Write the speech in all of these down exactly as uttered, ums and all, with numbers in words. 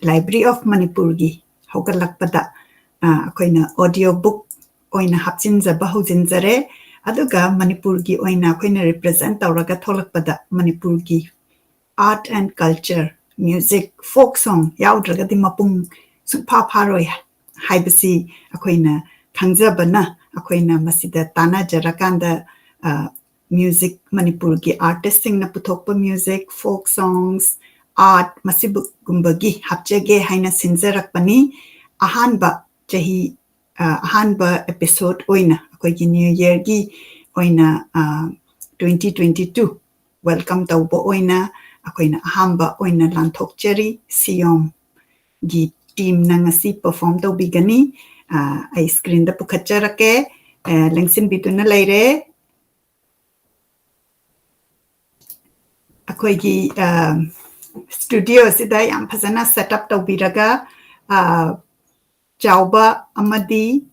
Library of Manipurꯒꯤ ꯍꯧꯒꯠꯂꯛꯄꯗ ꯑꯩꯈꯣꯏꯅ audio book ꯑꯣꯏꯅ ꯍꯥꯞꯆꯤꯟꯖꯕ ꯍꯧꯖꯤꯟꯖꯔꯦ꯫ ꯑꯗꯨꯒ ꯃꯅꯤꯄꯨꯔꯒꯤ ꯑꯣꯏꯅ ꯑꯩꯈꯣꯏꯅ represent ꯇꯧꯔꯒ ꯊꯣꯛꯂꯛꯄꯗ ꯃꯅꯤꯄꯨꯔꯒꯤ art and culture, music, folk song ꯌꯥꯎꯗ꯭ꯔꯒꯗꯤ ꯃꯄꯨꯡ ꯁꯨꯡꯐꯥ ꯐꯥꯔꯣꯏ ꯍꯥꯏꯕꯁꯤ ꯑꯩꯈꯣꯏꯅ ꯈꯪꯖꯕꯅ ꯑꯩꯈꯣꯏꯅ ꯃꯁꯤꯗ ꯇꯥꯟꯅꯖꯔꯀꯥꯟꯗ music, ꯃꯅꯤꯄꯨꯔꯒꯤ artistꯁꯤꯡꯅ ꯄꯨꯊꯣꯛꯄ music, folk songs, art ꯃꯁꯤꯒꯨꯝꯕꯒꯤ ꯍꯥꯞꯆꯒꯦ ꯍꯥꯏꯅ ꯁꯤꯟꯖꯔꯛꯄꯅꯤ꯫ ꯑꯍꯥꯟꯕ ꯆꯍꯤ ꯑꯍꯥꯟꯕ episode ꯑꯣꯏꯅ ꯑꯩꯈꯣꯏꯒꯤ New Yearꯒꯤ ꯑꯣꯏꯅ twenty twenty two welcome ꯇꯧꯕ ꯑꯣꯏꯅ ꯑꯩꯈꯣꯏꯅ ꯑꯍꯥꯟꯕ ꯑꯣꯏꯅ ꯂꯥꯟꯊꯣꯛꯆꯔꯤ꯫ ꯁꯤꯌꯣꯝꯒꯤ teamꯅ ꯉꯁꯤ perform ꯇꯧꯕꯤꯒꯅꯤ꯫ ꯑꯩ screenꯗ ꯄꯨꯈꯠꯆꯔꯛꯀꯦ, ꯂꯦꯡꯁꯤꯟꯕꯤꯗꯨꯅ ꯂꯩꯔꯦ꯫ ꯑꯩꯈꯣꯏꯒꯤ studio ꯑꯁꯤꯗ ꯌꯥꯝ ꯐꯖꯅ set up ꯇꯧꯕꯤꯔꯒ ꯆꯥꯎꯕ ꯑꯃꯗꯤ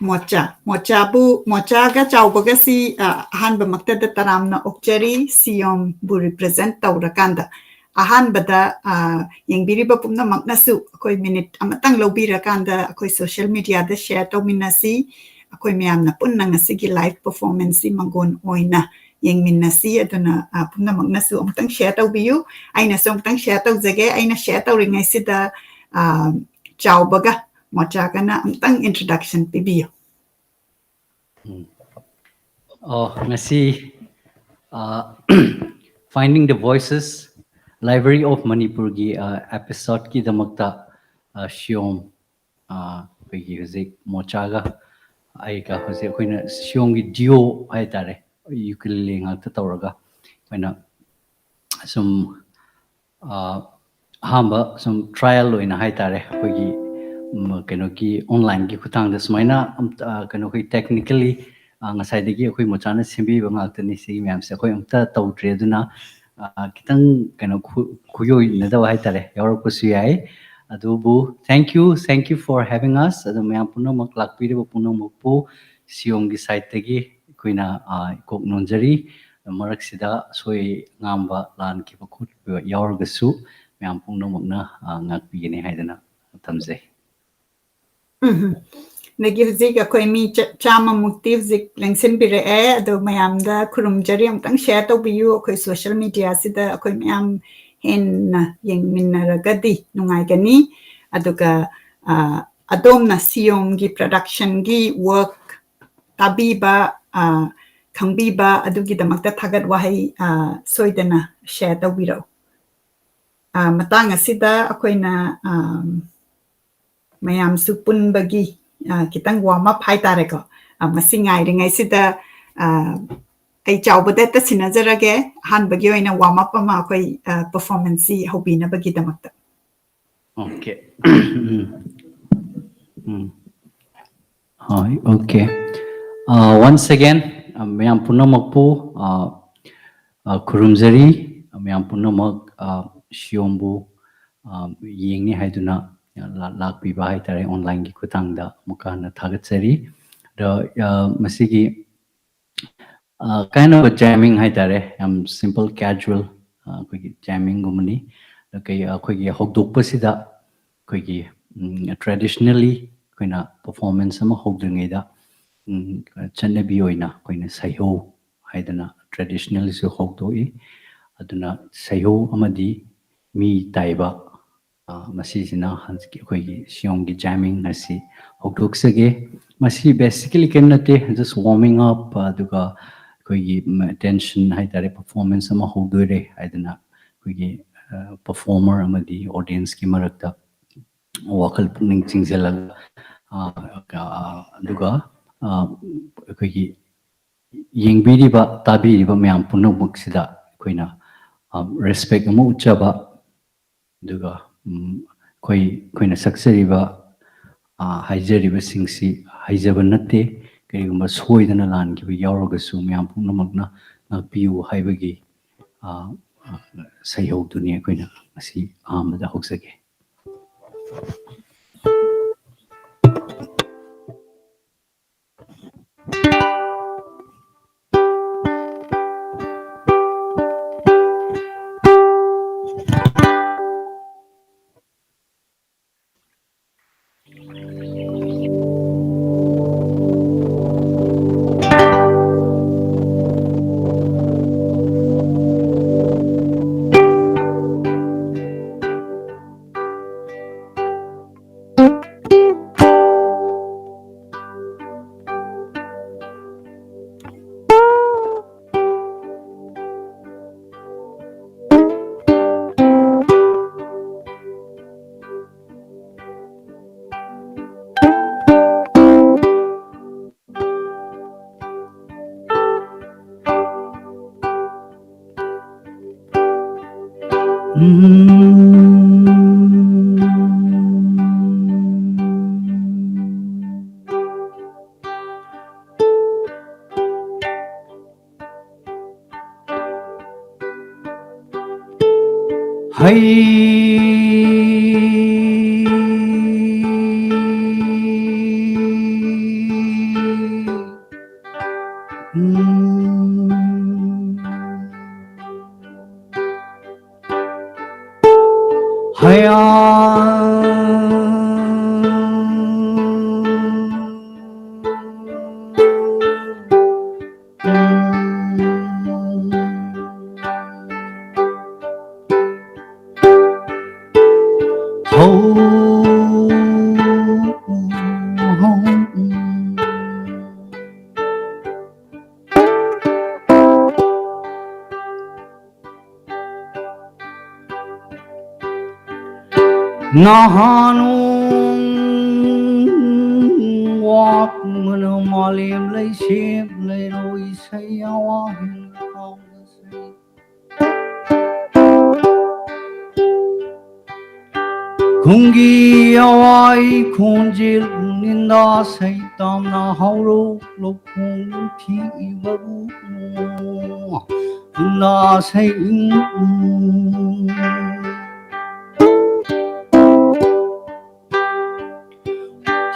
ꯃꯣꯆꯥ, ꯃꯣꯆꯥꯕꯨ, ꯃꯣꯆꯥꯒ ꯆꯥꯎꯕꯒꯁꯤ ꯑꯍꯥꯟꯕꯃꯛꯇꯗ ꯇꯔꯥꯝꯅ ꯑꯣꯛꯆꯔꯤ꯫ ꯁꯤꯌꯣꯝꯕꯨ represent ꯇꯧꯔꯀꯥꯟꯗ ꯑꯍꯥꯟꯕꯗ ꯌꯦꯡꯕꯤꯔꯤꯕ ꯄꯨꯝꯅꯃꯛꯅꯁꯨ ꯑꯩꯈꯣꯏ minute ꯑꯃꯇꯪ ꯂꯧꯕꯤꯔꯀꯥꯟꯗ ꯑꯩꯈꯣꯏ social mediaꯗ share ꯇꯧꯃꯤꯟꯅꯁꯤ꯫ ꯑꯩꯈꯣꯏ ꯃꯌꯥꯝꯅ ꯄꯨꯟꯅ ꯉꯁꯤꯒꯤ live performanceꯁꯤ ꯃꯪꯒꯣꯟ ꯑꯣꯏꯅ ꯌꯦꯡꯃꯤꯟꯅꯁꯤ꯫ ꯑꯗꯨꯅ ꯄꯨꯝꯅꯃꯛꯅꯁꯨ ꯑꯃꯨꯛꯇꯪ share ꯇꯧꯕꯤꯌꯨ꯫ ꯑꯩꯅꯁꯨ ꯑꯃꯨꯛꯇꯪ share ꯇꯧꯖꯒꯦ꯫ ꯑꯩꯅ share ꯇꯧꯔꯤꯉꯩꯁꯤꯗ ꯆꯥꯎꯕꯒ ꯃꯣꯆꯥꯒꯅ ꯑꯃꯨꯛꯇꯪ introduction ꯄꯤꯕꯤꯌꯨ꯫ ꯑꯣ, ꯉꯁꯤ Finding the Voices, Library of Manipurꯒꯤ episodeꯀꯤꯗꯃꯛꯇ ꯁꯤꯌꯣꯝ, ꯑꯩꯈꯣꯏꯒꯤ ꯍꯧꯖꯤꯛ ꯃꯣꯆꯥꯒ ꯑꯩꯒ ꯍꯧꯖꯤꯛ ꯑꯩꯈꯣꯏꯅ ꯁꯤꯌꯣꯝꯒꯤ duo ꯍꯥꯏꯇꯥꯔꯦ, ukulele ꯉꯥꯛꯇ ꯇꯧꯔꯒ ꯑꯩꯈꯣꯏꯅ ꯁꯨꯝ ꯑꯍꯥꯝꯕ ꯁꯨꯝ trial ꯑꯣꯏꯅ ꯍꯥꯏꯇꯥꯔꯦ, ꯑꯩꯈꯣꯏꯒꯤ ꯀꯩꯅꯣꯒꯤ onlineꯒꯤ ꯈꯨꯠꯊꯥꯡꯗ ꯁꯨꯃꯥꯏꯅ ꯀꯩꯅꯣ ꯑꯩꯈꯣꯏ technically ꯉꯁꯥꯏꯗꯒꯤ ꯑꯩꯈꯣꯏ ꯃꯣꯆꯥꯅ ꯁꯦꯝꯕꯤꯕ ꯉꯥꯛꯇꯅꯤ꯫ ꯁꯤꯒꯤ ꯃꯌꯥꯝꯁꯦ ꯑꯩꯈꯣꯏ ꯑꯝꯇ ꯇꯧꯗ꯭ꯔꯤ꯫ ꯑꯗꯨꯅ ꯈꯤꯇꯪ ꯀꯩꯅꯣ ꯈꯨꯌꯣꯏꯅꯗꯕ ꯍꯥꯏꯇꯥꯔꯦ ꯌꯥꯎꯔꯛꯄꯁꯨ ꯌꯥꯏ꯫ ꯑꯗꯨꯕꯨ thank you, thank you for having us꯫ ꯑꯗꯣ ꯃꯌꯥꯝ ꯄꯨꯝꯅꯃꯛ, ꯂꯥꯛꯄꯤꯔꯤꯕ ꯄꯨꯝꯅꯃꯛꯄꯨ ꯁꯤꯌꯣꯝꯒꯤ sideꯇꯒꯤ ꯑꯩꯈꯣꯏꯅ ꯏꯀꯣꯛ ꯅꯣꯟꯖꯔꯤ꯫ ꯃꯔꯛꯁꯤꯗ ꯑꯁꯣꯏ ꯑꯉꯥꯝꯕ ꯂꯥꯟꯈꯤꯕ ꯈꯣꯠꯈꯤꯕ ꯌꯥꯎꯔꯒꯁꯨ ꯃꯌꯥꯝ ꯄꯨꯝꯅꯃꯛꯅ, ꯑ, ꯉꯥꯛꯄꯤꯒꯅꯤ ꯍꯥꯏꯗꯅ ꯊꯝꯖꯩ꯫ ꯎꯝ꯫ ꯑꯗꯒꯤ ꯍꯧꯖꯤꯛ ꯑꯩꯈꯣꯏ ꯃꯤ ꯆ-, ꯆꯥꯝꯃꯃꯨꯛꯇꯤ ꯍꯧꯖꯤꯛ ꯂꯦꯡꯁꯤꯟꯕꯤꯔꯛꯑꯦ꯫ ꯑꯗꯣ ꯃꯌꯥꯝꯗ ꯈꯨꯔꯨꯝꯖꯔꯤ, ꯑꯃꯨꯛꯇꯪ share ꯇꯧꯕꯤꯌꯨ꯫ ꯑꯩꯈꯣꯏ social media ꯁꯤꯗ ꯑꯩꯈꯣꯏ ꯃꯌꯥꯝ ꯍꯦꯟꯅ ꯌꯦꯡꯃꯤꯟꯅꯔꯒꯗꯤ ꯅꯨꯡꯉꯥꯏꯒꯅꯤ꯫ ꯑꯗꯨꯒ, ꯑ, ꯑꯗꯣꯝꯅ ꯁꯤꯌꯣꯝꯒꯤ production ꯒꯤ work ꯇꯥꯕꯤꯕ, ꯑ, ꯈꯪꯕꯤꯕ ꯑꯗꯨꯒꯤꯗꯃꯛꯇ ꯊꯥꯒꯠ ꯋꯥꯍꯩ, ꯑ, ꯁꯣꯏꯗꯅ share ꯇꯧꯕꯤꯔꯛꯎ꯫ ꯑ, ꯃꯇꯥꯡ ꯑꯁꯤꯗ ꯑꯩꯈꯣꯏꯅ, ꯑ, ꯃꯌꯥꯝꯁꯨ ꯄꯨꯟꯕꯒꯤ, ꯑ, ꯈꯤꯇꯪ warm up ꯍꯥꯏꯇꯥꯔꯦꯀꯣ꯫ ꯑ, ꯃꯁꯤ ꯉꯥꯏꯔꯤꯉꯩꯁꯤꯗ, ꯑ, ꯑꯩ ꯆꯥꯎꯕꯗ ꯍꯦꯛꯇ ꯁꯤꯟꯅꯖꯔꯒꯦ꯫ ꯑꯍꯥꯟꯕꯒꯤ ꯑꯣꯏꯅ warm up ꯑꯃ ꯑꯩꯈꯣꯏ, ꯑ, performance ꯁꯤ ꯍꯧꯕꯤꯅꯕꯒꯤꯗꯃꯛꯇ꯫ Okay. ꯎꯝ꯫ ꯎꯝ꯫ ꯍꯣꯏ, okay. ꯑ, once again, ꯑ, ꯃꯌꯥꯝ ꯄꯨꯝꯅꯃꯛꯄꯨ, ꯑ, ꯑ, ꯈꯨꯔꯨꯝꯖꯔꯤ꯫ ꯃꯌꯥꯝ ꯄꯨꯝꯅꯃꯛ, ꯑ, ꯁꯤꯌꯣꯝꯕꯨ, ꯑ, ꯌꯦꯡꯅꯤ ꯍꯥꯏꯗꯨꯅ ꯂꯥ-, ꯂꯥꯛꯄꯤꯕ ꯍꯥꯏꯇꯥꯔꯦ, online ꯒꯤ ꯈꯨꯠꯊꯥꯡꯗ ꯑꯃꯨꯛꯀ ꯍꯟꯅ ꯊꯥꯒꯠꯆꯔꯤ꯫ ꯑꯗ, ꯑ, ꯃꯁꯤꯒꯤ, ꯑ, kind of a jamming ꯍꯥꯏꯇꯥꯔꯦ, ꯌꯥꯝ simple casual, ꯑ, ꯑꯩꯈꯣꯏꯒꯤ jamming ꯒꯨꯝꯕꯅꯤ꯫ ꯑꯗ ꯀꯩ, ꯑꯩꯈꯣꯏꯒꯤ ꯍꯧꯗꯣꯛꯄꯁꯤꯗ ꯑꯩꯈꯣꯏꯒꯤ, ꯎꯝ, traditionally ꯑꯩꯈꯣꯏꯅ performance ꯑꯃ ꯍꯧꯗ꯭ꯔꯤꯉꯩꯗ, ꯎꯝ, ꯆꯠꯅꯕꯤ ꯑꯣꯏꯅ ꯑꯩꯈꯣꯏꯅ ꯁꯩꯍꯧ ꯍꯥꯏꯗꯅ traditional ꯁꯨ ꯍꯧꯗꯣꯛꯏ꯫ ꯑꯗꯨꯅ ꯁꯩꯍꯧ ꯑꯃꯗꯤ ꯃꯤ ꯇꯥꯏꯕ, ꯑ, ꯃꯁꯤꯁꯤꯅ ꯍꯧꯖꯤꯛꯀꯤ ꯑꯩꯈꯣꯏꯒꯤ ꯁꯤꯌꯣꯝꯒꯤ jamming ꯑꯁꯤ ꯍꯧꯗꯣꯛꯆꯒꯦ꯫ ꯃꯁꯤ basically ꯀꯔꯤꯝ ꯅꯠꯇꯦ, just warming up, ꯑꯗꯨꯒ ꯑꯩꯈꯣꯏꯒꯤ, ꯎꯝ, tension ꯍꯥꯏꯇꯥꯔꯦ, performance ꯑꯃ ꯍꯧꯗꯣꯏꯔꯦ ꯍꯥꯏꯗꯅ ꯑꯩꯈꯣꯏꯒꯤ, ꯑ, performer ꯑꯃꯗꯤ audience ꯀꯤ ꯃꯔꯛꯇ ꯋꯥꯈꯜ ꯄꯨꯛꯅꯤꯡ ꯆꯤꯡꯁꯤꯜꯂꯒ, ꯑ, ꯑ, ꯑꯗꯨꯒ, ꯑ, ꯑꯩꯈꯣꯏꯒꯤ ꯌꯦꯡꯕꯤꯔꯤꯕ, ꯇꯥꯕꯤꯔꯤꯕ ꯃꯌꯥꯝ ꯄꯨꯝꯅꯃꯛꯁꯤꯗ ꯑꯩꯈꯣꯏꯅ, ꯑ, respect ꯑꯃ ꯎꯠꯆꯕ, ꯑꯗꯨꯒ, ꯎꯝ, ꯑꯩꯈꯣꯏ, ꯑꯩꯈꯣꯏꯅ ꯁꯛꯆꯔꯤꯕ, ꯑ, ꯍꯥꯏꯖꯔꯤꯕꯁꯤꯡꯁꯤ ꯍꯩꯖꯕ ꯅꯠꯇꯦ꯫ ꯀꯔꯤꯒꯨꯝꯕ ꯁꯣꯏꯗꯅ ꯂꯥꯟꯈꯤꯕ ꯌꯥꯎꯔꯒꯁꯨ ꯃꯌꯥꯝ ꯄꯨꯝꯅꯃꯛꯅ ꯉꯥꯛꯄꯤꯌꯨ ꯍꯥꯏꯕꯒꯤ, ꯑ, ꯑ, ꯁꯩꯍꯧꯗꯨꯅꯤ ꯑꯩꯈꯣꯏꯅ ꯉꯁꯤ ꯑꯍꯥꯟꯕꯗ ꯍꯧꯖꯒꯦ꯫ ꯍꯌꯥ꯫ ꯅꯍꯥꯟ ꯋꯥꯛꯃꯅ ꯃꯥꯂꯦꯝ ꯂꯩꯁꯦꯝ ꯂꯩꯔꯣꯏ ꯏꯁꯩ ꯑꯋꯥ ꯍꯦꯟꯅ ꯀꯥꯎꯅꯁꯩ꯫ ꯈꯨꯡꯒꯤ ꯑꯋꯥꯏ ꯈꯣꯟꯖꯦꯜ ꯅꯤꯟꯗꯥ ꯁꯩꯇꯥꯝꯅ ꯍꯧꯔꯣ ꯂꯧꯈꯣꯡ ꯊꯤꯕꯕꯨ ꯅꯤꯟꯗꯥ ꯁꯩ꯫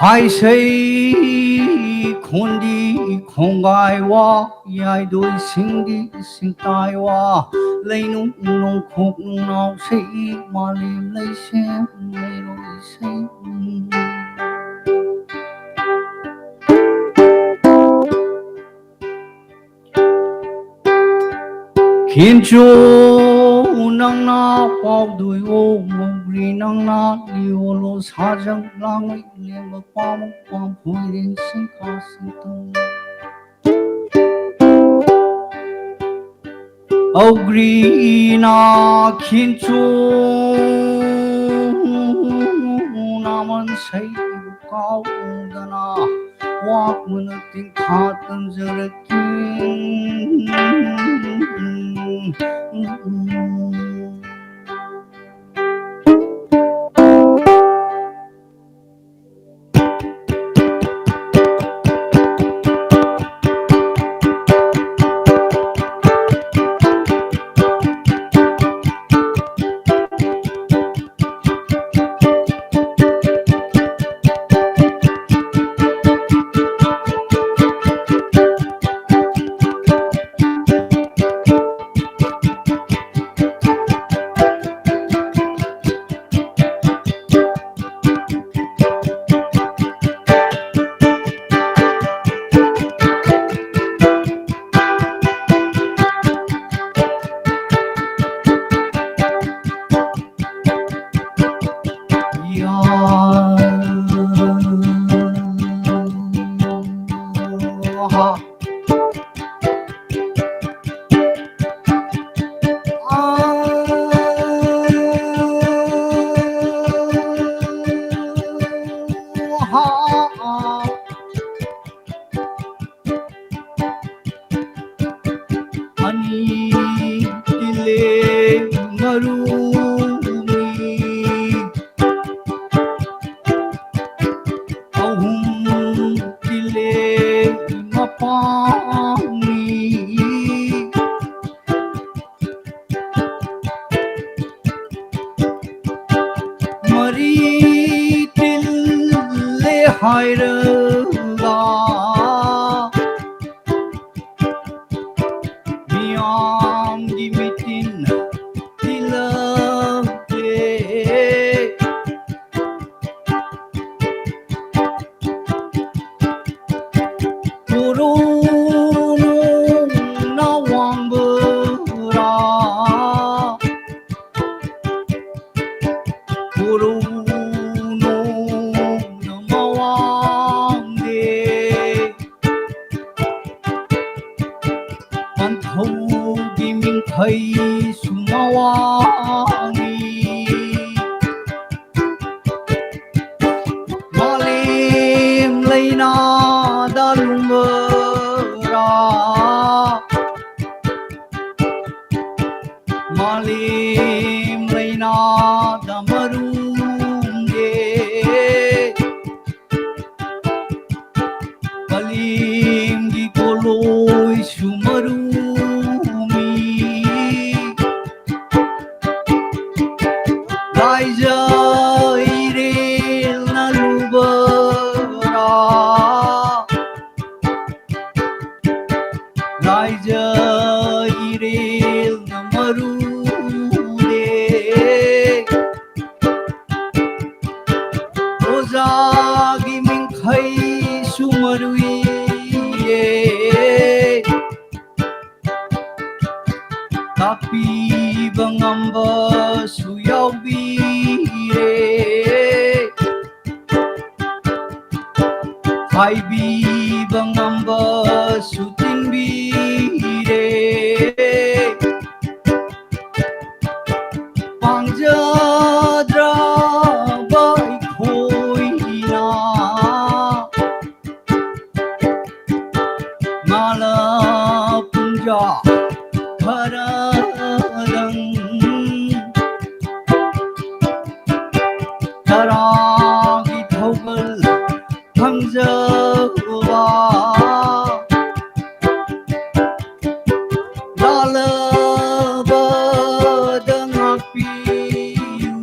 ꯍꯥꯏꯁꯩ ꯈꯣꯟꯗꯤ ꯈꯣꯡꯒꯥꯏ ꯋꯥ, ꯌꯥꯏꯗꯣꯏ ꯁꯤꯡꯗꯤ ꯁꯤꯡꯇꯥꯏ ꯋꯥ, ꯂꯩꯅꯨꯡ ꯅꯣꯡꯈꯣꯛ ꯅꯨꯡꯅꯥꯎ ꯁꯩ, ꯃꯥꯂꯦꯝ ꯂꯩꯁꯦꯝ ꯂꯩꯔꯣꯏ ꯁꯩ꯫ ꯈꯤꯟꯆꯨ ꯅꯪꯅ ꯄꯥꯎꯗꯨꯏ ꯑꯣ, ꯃꯧꯒ꯭ꯔꯤ ꯅꯪꯅ ꯂꯤꯌꯣꯂꯣ, ꯁꯥꯖꯝ ꯂꯥꯡꯃꯩ ꯂꯦꯝꯕ ꯄꯥꯃꯨꯛ ꯄꯥꯝꯐꯣꯏꯔꯦꯟ ꯁꯤꯡꯈꯥ ꯁꯤꯡꯇꯨꯡ꯫ ꯑꯧꯒ꯭ꯔꯤꯅ ꯈꯤꯟꯆꯨ ꯅꯥꯃꯟ ꯁꯩ ꯀꯥꯎꯗꯅ ꯋꯥꯛꯃꯅ ꯇꯤꯡꯈꯥ ꯇꯝꯖꯔꯛꯀꯦ꯫ ꯀꯔꯤ ꯇꯤꯜꯂꯦ ꯍꯥꯏꯔꯒ ꯃꯤꯌꯥꯝꯒꯤ ꯃꯤꯇꯤꯟ ꯇꯤꯜꯂꯛꯀꯦ꯫ ꯀꯣꯔꯧꯅꯨꯡꯅ ꯋꯥꯡꯕꯔꯥ? ꯀꯣꯔꯧꯅꯨꯡꯅ ꯃꯋꯥꯡꯗꯦ꯫ ꯄꯟꯊꯧꯒꯤ ꯃꯤꯡꯈꯩꯁꯨ ꯃꯋꯥꯡꯏ꯫ ꯃꯥꯂꯦꯝ ꯂꯩꯅꯥꯗ ꯂꯨꯝꯕꯔꯥ? ꯃꯥꯂꯦꯝ ꯂꯩꯅꯥꯗ ꯃꯔꯨꯝꯗꯦ꯫ ꯄꯂꯦꯝꯒꯤ ꯄꯣꯠꯂꯣꯏꯁꯨ ꯃꯔꯨꯝꯃꯤ꯫ ꯂꯥꯏꯖ ꯏꯔꯦꯜꯅ ꯂꯨꯕꯔꯥ? ꯂꯥꯏꯖ ꯏꯔꯦꯜꯅ ꯃꯔꯨꯗꯦ꯫ ꯑꯣꯖꯥꯒꯤ ꯃꯤꯡꯈꯩꯁꯨ ꯃꯔꯨꯏꯌꯦ꯫ ꯇꯥꯛꯄꯤꯕ ꯉꯝꯕꯁꯨ ꯌꯥꯎꯕꯤꯔꯦ꯫ ꯍꯥꯏꯕꯤꯕ ꯉꯝꯕꯁꯨ ꯆꯤꯟꯕꯤꯔꯦ꯫ ꯄꯥꯡꯖꯗ꯭ꯔꯕ ꯑꯩꯈꯣꯏꯅ ꯃꯥꯂꯥ ꯄꯨꯡꯖꯥ ꯈꯔꯗꯪ ꯇꯔꯥꯒꯤ ꯊꯧꯒꯜ ꯊꯝꯖꯕ ꯂꯥꯜꯂꯕꯗ ꯉꯥꯛꯄꯤꯌꯨ꯫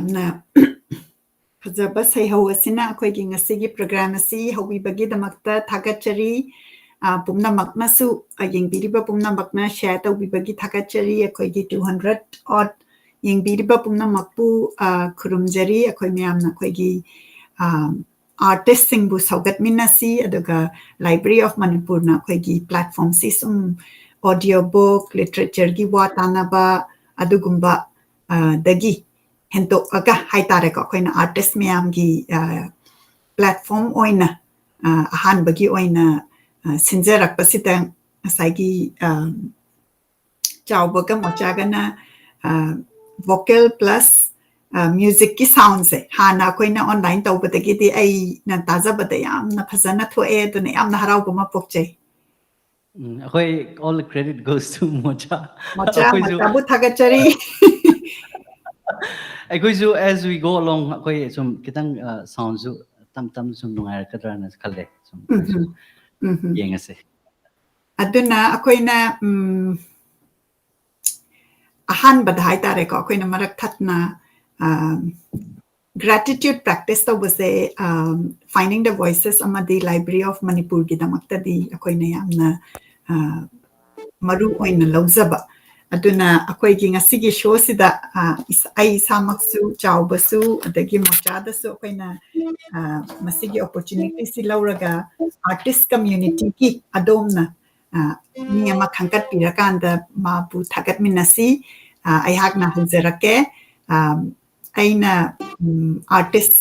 ꯌꯥꯝꯅ ꯐꯖꯕ ꯁꯩꯍꯧ ꯑꯁꯤꯅ ꯑꯩꯈꯣꯏꯒꯤ ꯉꯁꯤꯒꯤ program ꯑꯁꯤ ꯍꯧꯕꯤꯕꯒꯤꯗꯃꯛꯇ ꯊꯥꯒꯠꯆꯔꯤ꯫ ꯑ, ꯄꯨꯝꯅꯃꯛꯅꯁꯨ, ꯑ, ꯌꯦꯡꯕꯤꯔꯤꯕ ꯄꯨꯝꯅꯃꯛꯅ share ꯇꯧꯕꯤꯕꯒꯤ ꯊꯥꯒꯠꯆꯔꯤ꯫ ꯑꯩꯈꯣꯏꯒꯤ two hundred odd ꯌꯦꯡꯕꯤꯔꯤꯕ ꯄꯨꯝꯅꯃꯛꯄꯨ, ꯑ, ꯈꯨꯔꯨꯝꯖꯔꯤ꯫ ꯑꯩꯈꯣꯏ ꯃꯌꯥꯝꯅ ꯑꯩꯈꯣꯏꯒꯤ, ꯑ, artistꯁꯤꯡꯕꯨ ꯁꯧꯒꯠꯃꯤꯟꯅꯁꯤ, ꯑꯗꯨꯒ Library of Manipurꯅ ꯑꯩꯈꯣꯏꯒꯤ platformꯁꯤ ꯁꯨꯝ audio book, literatureꯒꯤ ꯋꯥ ꯇꯥꯅꯕ ꯑꯗꯨꯒꯨꯝꯕ, ꯑ, ꯗꯒꯤ ꯍꯦꯟꯗꯣꯛꯑꯒ ꯍꯥꯏꯇꯥꯔꯦꯀꯣ, ꯑꯩꯈꯣꯏꯅ artist ꯃꯌꯥꯝꯒꯤ, ꯑ, platform ꯑꯣꯏꯅ, ꯑ, ꯑꯍꯥꯟꯕꯒꯤ ꯑꯣꯏꯅ, ꯑ, ꯁꯤꯟꯖꯔꯛꯄꯁꯤꯗ ꯉꯁꯥꯏꯒꯤ, ꯑ, ꯆꯥꯎꯕꯒ ꯃꯣꯆꯥꯒꯅ, ꯑ, vocal plus, ꯑ, musicꯀꯤ soundꯁꯦ ꯍꯥꯟꯅ ꯑꯩꯈꯣꯏꯅ online ꯇꯧꯕꯗꯒꯤꯗꯤ ꯑꯩꯅ ꯇꯥꯖꯕꯗ ꯌꯥꯝꯅ ꯐꯖꯅ ꯊꯣꯛꯑꯦ, ꯑꯗꯨꯅ ꯌꯥꯝꯅ ꯍꯔꯥꯎꯕ ꯑꯃ ꯄꯣꯛꯆꯩ꯫ ꯎꯝ, ꯑꯩꯈꯣꯏ all credit goes to mocha. Mocha, ꯑꯩꯈꯣꯏꯁꯨ ꯃꯣꯆꯥꯕꯨ ꯊꯥꯒꯠꯆꯔꯤ꯫ ꯑꯩꯈꯣꯏꯁꯨ as we go along ꯑꯩꯈꯣꯏ ꯁꯨꯝ ꯈꯤꯇꯪ, ꯑ, soundꯁꯨ ꯇꯞ ꯇꯞꯅ ꯁꯨꯝ ꯅꯨꯡꯉꯥꯏꯔꯛꯀꯗ꯭ꯔꯥꯅ ꯈꯜꯂꯦ꯫ ꯁꯨꯝ ꯑꯩꯈꯣꯏꯁꯨ ꯎꯝ, ꯎꯝ꯫ ꯌꯦꯡꯉꯁꯦ꯫ ꯑꯗꯨꯅ ꯑꯩꯈꯣꯏꯅ, ꯎꯝ, ꯑꯍꯥꯟꯕꯗ ꯍꯥꯏꯇꯥꯔꯦꯀꯣ, ꯑꯩꯈꯣꯏꯅ ꯃꯔꯛ ꯊꯠꯅ, ꯑ, gratitude practice ꯇꯧꯕꯁꯦ, ꯑ, Finding the Voices ꯑꯃꯗꯤ Library of Manipureꯒꯤꯗꯃꯛꯇꯗꯤ ꯑꯩꯈꯣꯏꯅ ꯌꯥꯝꯅ, ꯑ, ꯃꯔꯨ ꯑꯣꯏꯅ ꯂꯧꯖꯕ꯫ ꯑꯗꯨꯅ ꯑꯩꯈꯣꯏꯒꯤ ꯉꯁꯤꯒꯤ showꯁꯤꯗ, ꯑ, ꯏꯁ-, ꯑꯩ ꯏꯁꯥꯃꯛꯁꯨ, ꯆꯥꯎꯕꯁꯨ, ꯑꯗꯒꯤ ꯃꯣꯆꯥꯗꯁꯨ ꯑꯩꯈꯣꯏꯅ, ꯑ, ꯃꯁꯤꯒꯤ opportunityꯁꯤ ꯂꯧꯔꯒ artist communityꯒꯤ ꯑꯗꯣꯝꯅ, ꯑ, ꯃꯤ ꯑꯃ ꯈꯟꯒꯠꯄꯤꯔꯀꯥꯟꯗ ꯃꯥꯕꯨ ꯊꯥꯒꯠꯃꯤꯟꯅꯁꯤ꯫ ꯑ, ꯑꯩꯍꯥꯛꯅ ꯍꯧꯖꯔꯛꯀꯦ꯫ ꯑ, ꯑꯩꯅ, ꯎꯝ, artist,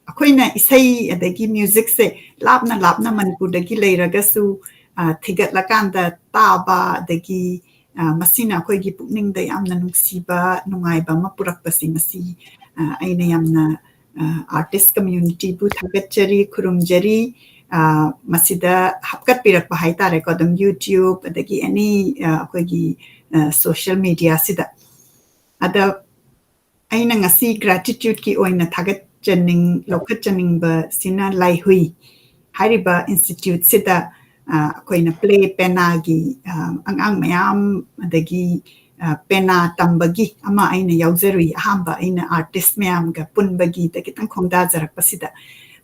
ꯑꯩꯈꯣꯏꯅ ꯏꯁꯩ ꯑꯗꯒꯤ musicꯁꯦ ꯂꯥꯞꯅ ꯂꯥꯞꯅ ꯃꯅꯤꯄꯨꯔꯗꯒꯤ ꯂꯩꯔꯒꯁꯨ, ꯑ, ꯊꯤꯒꯠꯂꯀꯥꯟꯗ ꯇꯥꯕ, ꯑꯗꯒꯤ, ꯑ, ꯃꯁꯤꯅ ꯑꯩꯈꯣꯏꯒꯤ ꯄꯨꯛꯅꯤꯡꯗ ꯌꯥꯝꯅ ꯅꯨꯡꯁꯤꯕ, ꯅꯨꯡꯉꯥꯏꯕ ꯑꯃ ꯄꯨꯔꯛꯄꯁꯤ ꯃꯁꯤ, ꯑ, ꯑꯩꯅ ꯌꯥꯝꯅ, ꯑ, artist communityꯕꯨ ꯊꯥꯒꯠꯆꯔꯤ, ꯈꯨꯔꯨꯝꯖꯔꯤ꯫ ꯑ, ꯃꯁꯤꯗ ꯍꯥꯞꯀꯠꯄꯤꯔꯛꯄ ꯍꯥꯏꯇꯥꯔꯦꯀꯣ, ꯑꯗꯨꯝ YouTube ꯑꯗꯒꯤ any, ꯑ, ꯑꯩꯈꯣꯏꯒꯤ, ꯑ, social mediaꯁꯤꯗ꯫ ꯑꯗ ꯑꯩꯅ ꯉꯁꯤ gratitudeꯀꯤ ꯑꯣꯏꯅ ꯊꯥꯒꯠꯆꯅꯤꯡ-, ꯂꯧꯈꯠꯆꯅꯤꯡꯕꯁꯤꯅ ꯂꯥꯏꯍꯨꯏ ꯍꯥꯏꯔꯤꯕ instituteꯁꯤꯗ, ꯑ, ꯑꯩꯈꯣꯏꯅ play ꯄꯦꯅꯥꯒꯤ, ꯑ, ꯑꯉꯥꯡ ꯃꯌꯥꯝ, ꯑꯗꯒꯤ, ꯑ, ꯄꯦꯅꯥ ꯇꯝꯕꯒꯤ ꯑꯃ ꯑꯩꯅ ꯌꯥꯎꯖꯔꯨꯏ꯫ ꯑꯍꯥꯟꯕ ꯑꯩꯅ artist ꯃꯌꯥꯝꯒ ꯄꯨꯟꯕꯒꯤꯗ ꯈꯤꯇꯪ ꯈꯣꯡꯗꯥꯖꯔꯛꯄꯁꯤꯗ,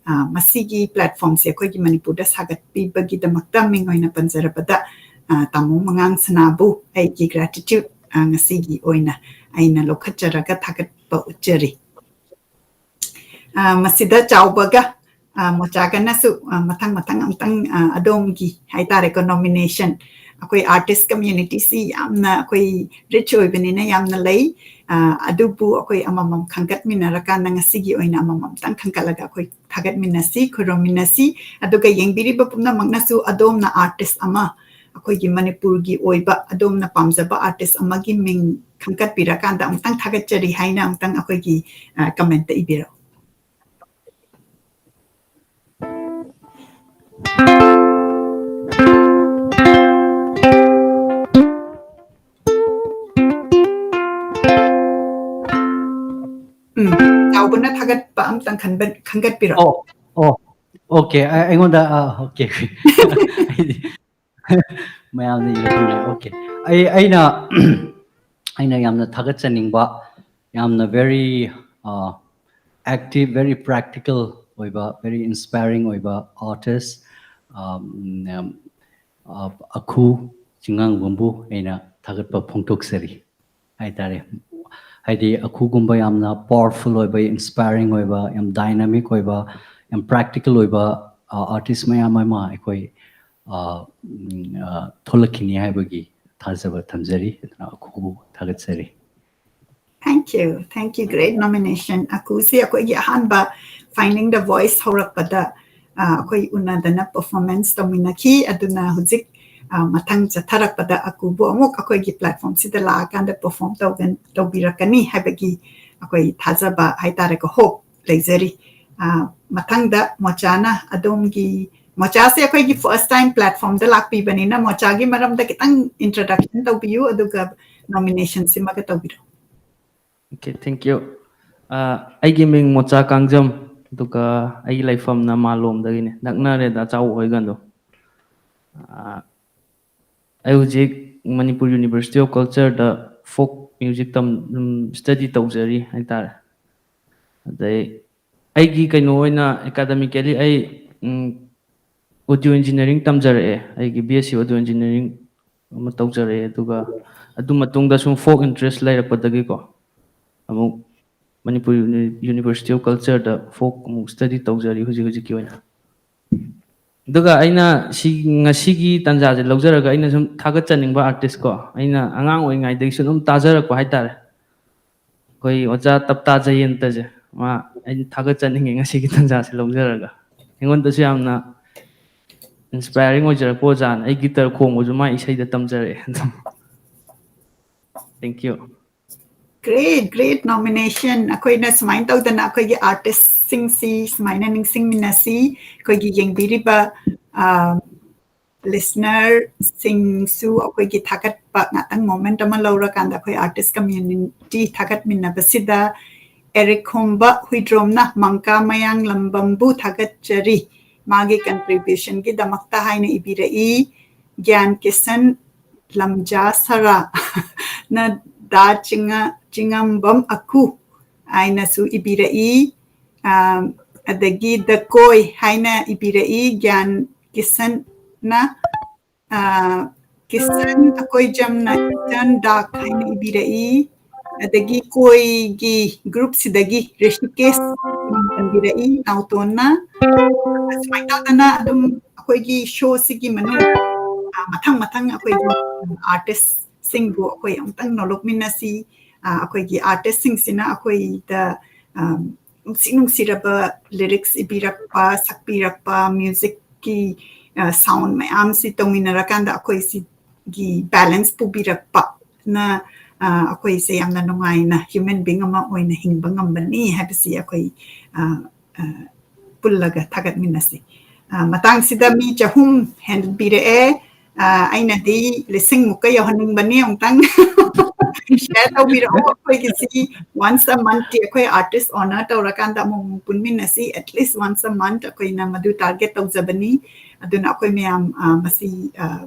ꯑ, ꯃꯁꯤꯒꯤ platformꯁꯦ ꯑꯩꯈꯣꯏꯒꯤ ꯃꯅꯤꯄꯨꯔꯗ ꯁꯥꯒꯠꯄꯤꯕꯒꯤꯗꯃꯛꯇ ꯃꯤꯡ ꯑꯣꯏꯅ ꯄꯟꯖꯔꯕꯗ, ꯑ, ꯇꯥꯃꯣ ꯃꯉꯥꯡ ꯁꯅꯥꯕꯨ ꯑꯩꯒꯤ gratitude, ꯑ, ꯉꯁꯤꯒꯤ ꯑꯣꯏꯅ ꯑꯩꯅ ꯂꯧꯈꯠꯆꯔꯒ ꯊꯥꯒꯠꯄ ꯎꯠꯆꯔꯤ꯫ ꯑ, ꯃꯁꯤꯗ ꯆꯥꯎꯕꯒ, ꯑ, ꯃꯣꯆꯥꯒꯅꯁꯨ, ꯑ, ꯃꯊꯪ ꯃꯊꯪ ꯑꯃꯨꯛꯇꯪ, ꯑ, ꯑꯗꯣꯝꯒꯤ ꯍꯥꯏꯇꯥꯔꯦꯀꯣ, nomination, ꯑꯩꯈꯣꯏ artist communityꯁꯤ ꯌꯥꯝꯅ ꯑꯩꯈꯣꯏ rich ꯑꯣꯏꯕꯅꯤꯅ ꯌꯥꯝꯅ ꯂꯩ꯫ ꯑ, ꯑꯗꯨꯕꯨ ꯑꯩꯈꯣꯏ ꯑꯃꯃꯝ ꯈꯟꯒꯠꯃꯤꯟꯅꯔꯀꯥꯟꯗ ꯉꯁꯤꯒꯤ ꯑꯣꯏꯅ ꯑꯃꯃꯝꯇꯪ ꯈꯟꯒꯠꯂꯒ ꯑꯩꯈꯣꯏ ꯊꯥꯒꯠꯃꯤꯟꯅꯁꯤ, ꯈꯨꯔꯨꯝꯃꯤꯟꯅꯁꯤ꯫ ꯑꯗꯨꯒ ꯌꯦꯡꯕꯤꯔꯤꯕ ꯄꯨꯝꯅꯃꯛꯅꯁꯨ ꯑꯗꯣꯝꯅ artist ꯑꯃ, ꯑꯩꯈꯣꯏꯒꯤ ꯃꯅꯤꯄꯨꯔꯒꯤ ꯑꯣꯏꯕ ꯑꯗꯣꯝꯅ ꯄꯥꯝꯖꯕ artist ꯑꯃꯒꯤ ꯃꯤꯡ ꯈꯟꯒꯠꯄꯤꯔꯀꯥꯟꯗ ꯑꯃꯨꯛꯇꯪ ꯊꯥꯒꯠꯆꯔꯤ ꯍꯥꯏꯅ ꯑꯃꯨꯛꯇꯪ ꯑꯩꯈꯣꯏꯒꯤ, ꯑ, commentꯇ ꯏꯕꯤꯔꯛꯎ꯫ ꯎꯝ, ꯆꯥꯎꯕꯅ ꯊꯥꯒꯠꯄ ꯑꯝꯇꯪ ꯈꯟꯕ-, ꯈꯟꯒꯠꯄꯤꯔꯣ꯫ ꯑꯣ, ꯑꯣ, okay, ꯑ-, ꯑꯩꯉꯣꯟꯗ, ꯑ, okay꯫ ꯑꯩꯗꯤ ꯃꯌꯥꯝꯅ ꯏꯔꯛꯄꯅꯦ꯫ Okay꯫ ꯑꯩ, ꯑꯩꯅ, ꯑꯩꯅ ꯌꯥꯝꯅ ꯊꯥꯒꯠꯆꯅꯤꯡꯕ, ꯌꯥꯝꯅ very, ꯑ, active, very practical ꯑꯣꯏꯕ, very inspiring ꯑꯣꯏꯕ artist, ꯑ, ꯎꯝ, ꯑ, ꯑꯈꯨ ꯆꯤꯡꯉꯥꯡꯕꯝꯕꯨ ꯑꯩꯅ ꯊꯥꯒꯠꯄ ꯐꯣꯡꯗꯣꯛꯆꯔꯤ ꯍꯥꯏꯇꯥꯔꯦ꯫ ꯍꯥꯏꯗꯤ ꯑꯈꯨꯒꯨꯝꯕ ꯌꯥꯝꯅ powerful ꯑꯣꯏꯕ, inspiring ꯑꯣꯏꯕ, ꯌꯥꯝ dynamic ꯑꯣꯏꯕ, ꯌꯥꯝ practical ꯑꯣꯏꯕ, ꯑ, artist ꯃꯌꯥꯝ ꯑꯃ ꯑꯩꯈꯣꯏ, ꯑ, ꯎꯝ, ꯑ, ꯊꯣꯛꯂꯛꯈꯤꯅꯤ ꯍꯥꯏꯕꯒꯤ ꯊꯥꯖꯕ ꯊꯝꯖꯔꯤ꯫ ꯑꯗꯨꯅ ꯑꯈꯨꯕꯨ ꯊꯥꯒꯠꯆꯔꯤ꯫ Thank you, thank you, great nomination꯫ ꯑꯀꯨꯁꯤ ꯑꯩꯈꯣꯏꯒꯤ ꯑꯍꯥꯟꯕ Finding the Voice ꯍꯧꯔꯛꯄꯗ, ꯑ, ꯑꯩꯈꯣꯏ ꯎꯅꯗꯅ performance ꯇꯧꯃꯤꯟꯅꯈꯤ꯫ ꯑꯗꯨꯅ ꯍꯧꯖꯤꯛ, ꯑ, ꯃꯊꯪ ꯆꯠꯊꯔꯛꯄꯗ ꯑꯀꯨꯕꯨ ꯑꯃꯨꯛ ꯑꯩꯈꯣꯏꯒꯤ platformꯁꯤꯗ ꯂꯥꯛꯑꯀꯥꯟꯗ perform ꯇꯧꯒꯟ-, ꯇꯧꯕꯤꯔꯛꯀꯅꯤ ꯍꯥꯏꯕꯒꯤ ꯑꯩꯈꯣꯏ ꯊꯥꯖꯕ ꯍꯥꯏꯇꯥꯔꯦꯀꯣ, hope ꯂꯩꯖꯔꯤ꯫ ꯑ, ꯃꯊꯪꯗ ꯃꯣꯆꯥꯅ ꯑꯗꯣꯝꯒꯤ, ꯃꯣꯆꯥꯁꯦ ꯑꯩꯈꯣꯏꯒꯤ first time platformꯗ ꯂꯥꯛꯄꯤꯕꯅꯤꯅ ꯃꯣꯆꯥꯒꯤ ꯃꯔꯝꯗ ꯈꯤꯇꯪ introduction ꯇꯧꯕꯤꯌꯨ, ꯑꯗꯨꯒ nominationꯁꯤꯃꯒ ꯇꯧꯕꯤꯔꯣ꯫ Okay, thank you꯫ ꯑ, ꯑꯩꯒꯤ ꯃꯤꯡ ꯃꯣꯆꯥ ꯀꯥꯡꯖꯝ, ꯑꯗꯨꯒ ꯑꯩꯒꯤ ꯂꯩꯐꯝꯅ ꯃꯥꯂꯣꯝꯗꯒꯤꯅꯦ, ꯅꯛꯅꯔꯦꯗ ꯆꯥꯎ ꯍꯣꯏꯒ ꯑꯗꯨꯝ꯫ ꯑ, ꯑꯩ ꯍꯧꯖꯤꯛ ꯃꯅꯤꯄꯨꯔ University of Cultureꯗ ꯐꯣꯛ ꯃ꯭ꯌꯨꯖꯤꯛ ꯇꯝ ꯁ꯭ꯇꯗꯤ ꯇꯧꯖꯔꯤ ꯍꯥꯏꯇꯥꯔꯦ꯫ ꯑꯗꯩ ꯑꯩꯒꯤ ꯀꯩꯅꯣ ꯑꯣꯏꯅ ꯑꯦꯀꯥꯗꯃꯤꯀꯦꯂꯤ ꯑꯩ ꯑꯣꯗꯤꯑꯣ ꯏꯟꯖꯤꯅꯤꯌꯥꯔꯤꯡ ꯇꯝꯖꯔꯛꯑꯦ꯫ ꯑꯩꯒꯤ B S C audio engineering ꯑꯃ ꯇꯧꯖꯔꯛꯑꯦ꯫ ꯑꯗꯨꯒ ꯑꯗꯨ ꯃꯇꯨꯡꯗ ꯁꯨꯝ ꯐꯣꯛ ꯏꯟꯇꯔꯦꯁ ꯂꯩꯔꯛꯄꯗꯒꯤꯀꯣ, ꯑꯃꯨꯛ ꯃꯅꯤꯄꯨꯔ ꯌꯨꯅꯤꯚꯔꯁꯤꯇꯤ ꯑꯣꯐ ꯀꯜꯆꯔꯗ ꯐꯣꯛ ꯑꯃꯨꯛ ꯁ꯭ꯇꯗꯤ ꯇꯧꯖꯔꯤ ꯍꯧꯖꯤꯛ ꯍꯧꯖꯤꯛꯀꯤ ꯑꯣꯏꯅ꯫ ꯑꯗꯨꯒ ꯑꯩꯅ ꯁꯤ ꯉꯁꯤꯒꯤ ꯇꯥꯟꯖꯥꯁꯦ ꯂꯧꯖꯔꯒ ꯑꯩꯅ ꯁꯨꯝ ꯊꯥꯒꯠꯆꯅꯤꯡꯕ ꯑꯥꯔꯇꯤꯁꯀꯣ, ꯑꯩꯅ ꯑꯉꯥꯡ ꯑꯣꯏꯔꯤꯉꯩꯗꯒꯤꯁꯨ ꯑꯗꯨꯝ ꯇꯥꯖꯔꯛꯄ ꯍꯥꯏꯇꯥꯔꯦ, ꯑꯩꯈꯣꯏ ꯑꯣꯖꯥ ꯇꯞꯇꯥ ꯖꯌꯟꯇꯁꯦ꯫ ꯃꯥ ꯑꯩꯅ ꯊꯥꯒꯠꯆꯅꯤꯡꯉꯦ ꯉꯁꯤꯒꯤ ꯇꯥꯟꯖꯥꯁꯦ ꯂꯧꯖꯔꯒ꯫ ꯑꯩꯉꯣꯟꯗꯁꯨ ꯌꯥꯝꯅ ꯏꯟꯁꯄꯥꯏꯔꯤꯡ ꯑꯣꯏꯖꯔꯛꯄ ꯑꯣꯖꯥꯅ꯫ ꯑꯩ ꯒꯤꯇꯔ ꯈꯣꯡꯕꯁꯨ ꯃꯥ ꯏꯁꯩꯗ ꯇꯝꯖꯔꯛꯑꯦ ꯑꯗꯨꯝ꯫ Thank you꯫ Great, great nomination. ꯑꯩꯈꯣꯏꯅ ꯁꯨꯃꯥꯏꯅ ꯇꯧꯗꯅ ꯑꯩꯈꯣꯏꯒꯤ ꯑꯥꯔꯇꯤꯁꯁꯤꯡꯁꯤ ꯁꯨꯃꯥꯏꯅ ꯅꯤꯡꯁꯤꯡꯃꯤꯟꯅꯁꯤ꯫ ꯑꯩꯈꯣꯏꯒꯤ ꯌꯦꯡꯕꯤꯔꯤꯕ ꯂꯤꯁꯅꯔꯁꯤꯡꯁꯨ ꯑꯩꯈꯣꯏꯒꯤ ꯊꯥꯒꯠꯄ ꯉꯥꯛꯇꯪ ꯃꯣꯃꯦꯟꯠ ꯑꯃ ꯂꯧꯔꯀꯥꯟꯗ ꯑꯩꯈꯣꯏ ꯑꯥꯔꯇꯤꯁ ꯀꯝꯃ꯭ꯌꯨꯅꯤꯇꯤ ꯊꯥꯒꯠꯃꯤꯟꯅꯕꯁꯤꯗ ꯑꯦꯔꯤꯛꯈꯣꯝꯕ ꯍꯨꯏꯗ꯭ꯔꯣꯝꯅ ꯃꯪꯀꯥ ꯃꯌꯥꯡꯂꯝꯕꯝꯕꯨ ꯊꯥꯒꯠꯆꯔꯤ, ꯃꯥꯒꯤ ꯀꯟꯇ꯭ꯔꯤꯕ꯭ꯌꯨꯁꯟꯒꯤꯗꯃꯛꯇ ꯍꯥꯏꯅ ꯏꯕꯤꯔꯛꯏ꯫ ꯒ꯭ꯌꯥꯟ ꯀꯤꯁꯟ ꯂꯝꯖꯥ ꯁꯔꯥ ꯅ ꯗꯥ ꯆꯤꯡꯉ-, ꯆꯤꯡꯉꯝꯕꯝ ꯑꯀꯨ ꯍꯥꯏꯅꯁꯨ ꯏꯕꯤꯔꯛꯏ꯫ ꯑꯥ, ꯑꯗꯒꯤ ꯗ ꯀꯣꯏ ꯍꯥꯏꯅ ꯏꯕꯤꯔꯛꯏ ꯒ꯭ꯌꯥꯟ ꯀꯤꯁꯟꯅ꯫ ꯑꯥ, ꯀꯤꯁꯟ ꯑꯀꯣꯏꯖꯝꯅ ꯏꯁꯇꯔꯟ ꯗꯥꯛ ꯍꯥꯏꯅ ꯏꯕꯤꯔꯛꯏ꯫ ꯑꯗꯒꯤ ꯀꯣꯏꯒꯤ ꯒ꯭ꯔꯨꯞꯁꯤꯗꯒꯤ ꯔꯤꯁꯤꯀꯦꯁ ꯄꯟꯕꯤꯔꯛꯏ ꯅꯥꯎꯇꯣꯟꯅ꯫ ꯑꯁꯨꯃꯥꯏꯅ ꯇꯧꯗꯅ ꯑꯗꯨꯝ ꯑꯩꯈꯣꯏꯒꯤ ꯁꯣꯁꯤꯒꯤ ꯃꯅꯨꯡ, ꯑꯥ, ꯃꯊꯪ ꯃꯊꯪ ꯑꯩꯈꯣꯏꯒꯤ ꯑꯥꯔꯇꯤꯁꯁꯤꯡꯕꯨ ꯑꯩꯈꯣꯏ ꯑꯃꯨꯛꯇꯪ ꯅꯣꯂꯣꯛꯃꯤꯟꯅꯁꯤ꯫ ꯑꯥ, ꯑꯩꯈꯣꯏꯒꯤ ꯑꯥꯔꯇꯤꯁꯁꯤꯡꯁꯤꯅ ꯑꯩꯈꯣꯏꯗ, ꯑꯥ, ꯅꯨꯡꯁꯤ ꯅꯨꯡꯁꯤꯔꯕ ꯂꯤꯔꯤꯛꯁ ꯏꯕꯤꯔꯛꯄ, ꯁꯛꯄꯤꯔꯛꯄ, ꯃ꯭ꯌꯨꯖꯤꯛꯀꯤ, ꯑꯥ, ꯁꯥꯎꯟ ꯃꯌꯥꯝꯁꯤ ꯇꯧꯃꯤꯟꯅꯔꯀꯥꯟꯗ ꯑꯩꯈꯣꯏ ꯁꯤꯒꯤ ꯕꯦꯂꯦꯟꯁ ꯄꯨꯕꯤꯔꯛꯄꯅ, ꯑꯥ, ꯑꯩꯈꯣꯏꯁꯦ ꯌꯥꯝꯅ ꯅꯨꯡꯉꯥꯏꯅ ꯍ꯭ꯌꯨꯃꯦꯟ ꯕꯤꯡ ꯑꯃ ꯑꯣꯏꯅ ꯍꯤꯡꯕ ꯉꯝꯕꯅꯤ ꯍꯥꯏꯕꯁꯤ ꯑꯩꯈꯣꯏ, ꯑꯥ, ꯑꯥ, ꯄꯨꯜꯂꯒ ꯊꯥꯒꯠꯃꯤꯟꯅꯁꯤ꯫ ꯑꯥ, ꯃꯇꯥꯡꯁꯤꯗ ꯃꯤ ꯆꯍꯨꯝ ꯍꯦꯟꯕꯤꯔꯛꯑꯦ꯫ ꯑꯥ, ꯑꯩꯅꯗꯤ ꯂꯤꯁꯤꯡ ꯃꯨꯛꯀ ꯌꯧꯍꯟꯅꯤꯡꯕꯅꯤ꯫ ꯑꯃꯨꯛꯇꯪ ꯁꯤꯌꯔ ꯇꯧꯕꯤꯔꯛꯑꯣ꯫ ꯑꯩꯈꯣꯏꯒꯤꯁꯤ ꯋꯥꯟꯁ ꯑ ꯃꯟꯠꯇꯤ ꯑꯩꯈꯣꯏ ꯑꯥꯔꯇꯤꯁ ꯑꯣꯅꯔ ꯇꯧꯔꯀꯥꯟꯗ ꯑꯃꯨꯛ ꯑꯃꯨꯛ ꯄꯨꯟꯃꯤꯟꯅꯁꯤ꯫ ꯑꯦꯠꯂꯤꯁ ꯋꯥꯟꯁ ꯑ ꯃꯟꯠ ꯑꯩꯈꯣꯏꯅ ꯃꯗꯨ ꯇꯥꯔꯒꯦꯠ ꯇꯧꯖꯕꯅꯤ꯫ ꯑꯗꯨꯅ ꯑꯩꯈꯣꯏ ꯃꯌꯥꯝ, ꯑꯥ, ꯃꯁꯤ, ꯑꯥ,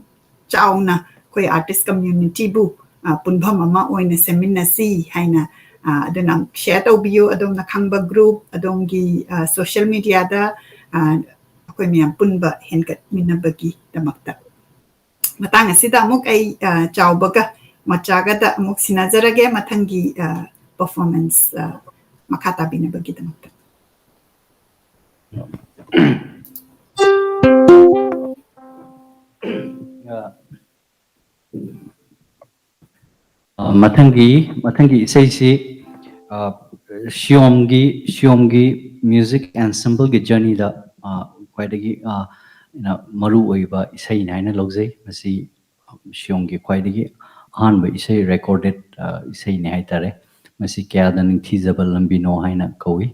ꯆꯥꯎꯅ ꯑꯩꯈꯣꯏ ꯑꯥꯔꯇꯤꯁ ꯀꯝꯃ꯭ꯌꯨꯅꯤꯇꯤꯕꯨ, ꯑ, ꯄꯨꯟꯐꯝ ꯑꯃ ꯑꯣꯏꯅ ꯁꯦꯝꯃꯤꯟꯅꯁꯤ ꯍꯥꯏꯅ, ꯑ, ꯑꯗꯨꯅ share ꯇꯧꯕꯤꯌꯨ꯫ ꯑꯗꯣꯝꯅ ꯈꯪꯕ group, ꯑꯗꯣꯝꯒꯤ, ꯑ, social mediaꯗ, ꯑ, ꯑꯩꯈꯣꯏ ꯃꯌꯥꯝ ꯄꯨꯟꯕ ꯍꯦꯟꯒꯠꯃꯤꯟꯅꯕꯒꯤꯗꯃꯛꯇ꯫ ꯃꯇꯥꯡ ꯑꯁꯤꯗ ꯑꯃꯨꯛ ꯑꯩ, ꯑ, ꯆꯥꯎꯕꯒ ꯃꯆꯥꯒꯗ ꯑꯃꯨꯛ ꯁꯤꯟꯅꯖꯔꯒꯦ ꯃꯊꯪꯒꯤ, ꯑ, performance, ꯑ, ꯃꯈꯥ ꯇꯥꯕꯤꯅꯕꯒꯤꯗꯃꯛꯇ꯫ ꯑ, ꯃꯊꯪꯒꯤ, ꯃꯊꯪꯒꯤ ꯏꯁꯩꯁꯤ, ꯑ, ꯁꯤꯌꯣꯝꯒꯤ, ꯁꯤꯌꯣꯝꯒꯤ music ensembleꯒꯤ journeyꯗ, ꯑ, ꯈ꯭ꯋꯥꯏꯗꯒꯤ, ꯑ, ꯑꯩꯅ ꯃꯔꯨ ꯑꯣꯏꯕ ꯏꯁꯩꯅꯤ ꯍꯥꯏꯅ ꯂꯧꯖꯩ꯫ ꯃꯁꯤ ꯁꯤꯌꯣꯝꯒꯤ ꯈ꯭ꯋꯥꯏꯗꯒꯤ ꯑꯍꯥꯟꯕ ꯏꯁꯩ, recorded, ꯑ, ꯏꯁꯩꯅꯤ ꯍꯥꯏꯇꯥꯔꯦ꯫ ꯃꯁꯤ ꯀꯌꯥꯗ ꯅꯤꯡꯊꯤꯖꯕ ꯂꯝꯕꯤꯅꯣ ꯍꯥꯏꯅ ꯀꯧꯏ꯫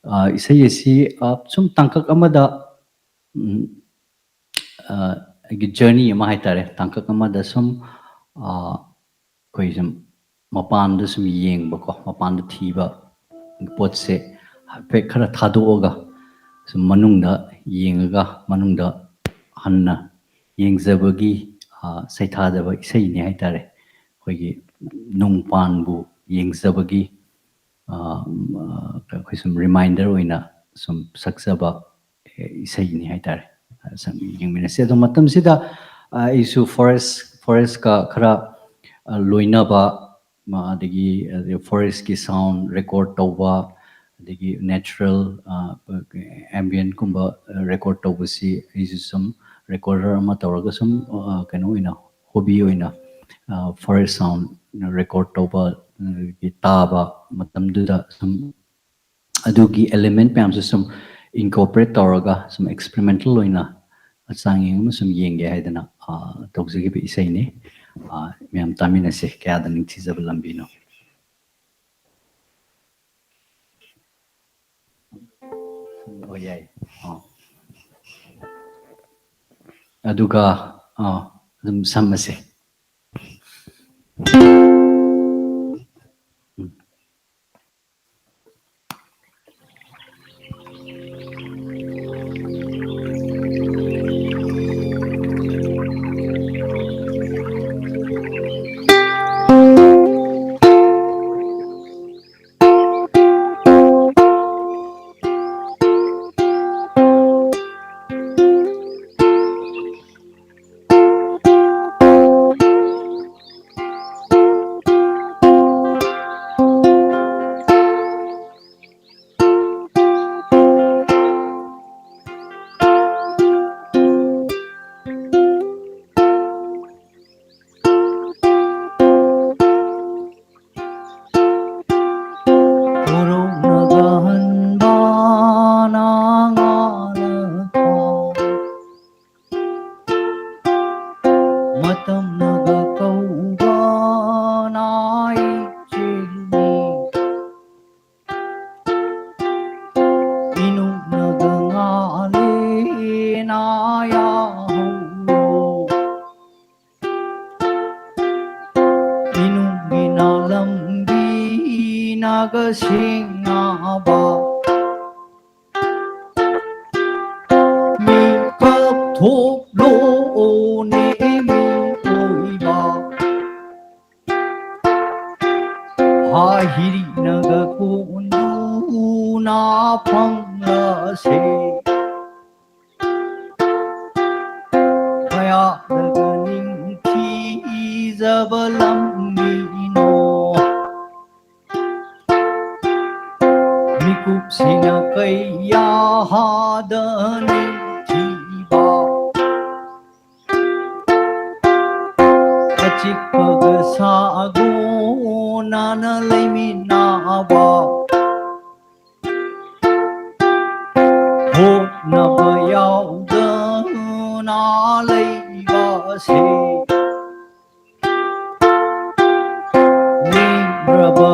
ꯑ, ꯏꯁꯩ ꯑꯁꯤ, ꯑ, ꯁꯨꯝ ꯇꯥꯡꯀꯛ ꯑꯃꯗ, ꯎꯝ, ꯑ, ꯑꯩꯒꯤ journey ꯑꯃ ꯍꯥꯏꯇꯥꯔꯦ, ꯇꯥꯡꯀꯛ ꯑꯃꯗ ꯁꯨꯝ, ꯑ, ꯑꯩꯈꯣꯏ ꯁꯨꯝ ꯃꯄꯥꯟꯗ ꯁꯨꯝ ꯌꯦꯡꯕꯀꯣ, ꯃꯄꯥꯟꯗ ꯊꯤꯕ ꯄꯣꯠꯁꯦ ꯍꯥꯏꯐꯦꯠ ꯈꯔ ꯊꯥꯗꯣꯛꯑꯒ ꯁꯨꯝ ꯃꯅꯨꯡꯗ ꯌꯦꯡꯉꯒ, ꯃꯅꯨꯡꯗ ꯍꯟꯅ ꯌꯦꯡꯖꯕꯒꯤ, ꯑ, ꯁꯩꯊꯥꯖꯕ ꯏꯁꯩꯅꯤ ꯍꯥꯏꯇꯥꯔꯦ꯫ ꯑꯩꯈꯣꯏꯒꯤ ꯅꯨꯡꯄꯥꯟꯕꯨ ꯌꯦꯡꯖꯕꯒꯤ, ꯑ, ꯑꯩꯈꯣꯏ ꯁꯨꯝ reminder ꯑꯣꯏꯅ ꯁꯨꯝ ꯁꯛꯆꯕ ꯏꯁꯩꯅꯤ ꯍꯥꯏꯇꯥꯔꯦ꯫ ꯁꯨꯝ ꯌꯦꯡꯃꯤꯟꯅꯁꯤ꯫ ꯑꯗꯣ ꯃꯇꯝꯁꯤꯗ, ꯑ, ꯑꯩꯁꯨ forest, forestꯀ ꯈꯔ, ꯑ, ꯂꯣꯏꯅꯕ, ꯃ-, ꯑꯗꯒꯤ, ꯑꯗꯒꯤ forestꯀꯤ sound record ꯇꯧꯕ, ꯑꯗꯒꯤ natural, ꯑ, ambientꯀꯨꯝꯕ record ꯇꯧꯕꯁꯤ ꯑꯩꯁꯨ ꯁꯨꯝ recorder ꯑꯃ ꯇꯧꯔꯒ ꯁꯨꯝ, ꯑ, ꯀꯩꯅꯣ ꯑꯣꯏꯅ, hobby ꯑꯣꯏꯅ, ꯑ, forest sound record ꯇꯧꯕ, ꯑꯗꯒꯤ ꯇꯥꯕ ꯃꯇꯝꯗꯨꯗ ꯁꯨꯝ ꯑꯗꯨꯒꯤ element ꯃꯌꯥꯝꯁꯨ ꯁꯨꯝ incorporate ꯇꯧꯔꯒ ꯁꯨꯝ experimental ꯑꯣꯏꯅ ꯆꯥꯡꯌꯦꯡ ꯑꯃ ꯁꯨꯝ ꯌꯦꯡꯒꯦ ꯍꯥꯏꯗꯅ, ꯑ, ꯇꯧꯖꯈꯤꯕ ꯏꯁꯩꯅꯤ꯫ ꯑ, ꯃꯌꯥꯝ ꯇꯥꯃꯤꯟꯅꯁꯤ, ꯀꯌꯥꯗ ꯅꯤꯡꯊꯤꯖꯕ ꯂꯝꯕꯤꯅꯣ꯫ ꯑꯣ, ꯌꯥꯏ꯫ ꯑ꯫ ꯑꯗꯨꯒ, ꯑ, ꯑꯗꯨꯝ ꯁꯝꯃꯁꯦ꯫ ꯎꯝ꯫ ꯁꯦꯡꯅꯕ ꯃꯤꯀꯞ ꯊꯣꯛꯂꯣꯅꯦ ꯃꯤꯑꯣꯏꯕ꯫ ꯍꯥ ꯍꯤꯔꯤꯛꯅꯒ ꯀꯣꯟꯗꯨꯅ ꯐꯝꯂꯁꯦ꯫ ꯀꯌꯥꯗꯒ ꯅꯤꯡꯊꯤꯖꯕ ꯂꯝꯕꯤꯅꯣ꯫ ꯃꯤꯀꯨꯞꯁꯤꯅ ꯀꯩꯌꯥꯗ ꯅꯤꯡꯊꯤꯕ꯫ ꯑꯆꯤꯛꯄꯒ ꯁꯥꯒꯣꯟꯅꯅ ꯂꯩꯃꯤꯟꯅꯕ꯫ ꯍꯣꯠꯅꯕ ꯌꯥꯎꯗꯅ ꯂꯩꯕꯁꯦ꯫ ꯂꯦꯡꯗ꯭ꯔꯕ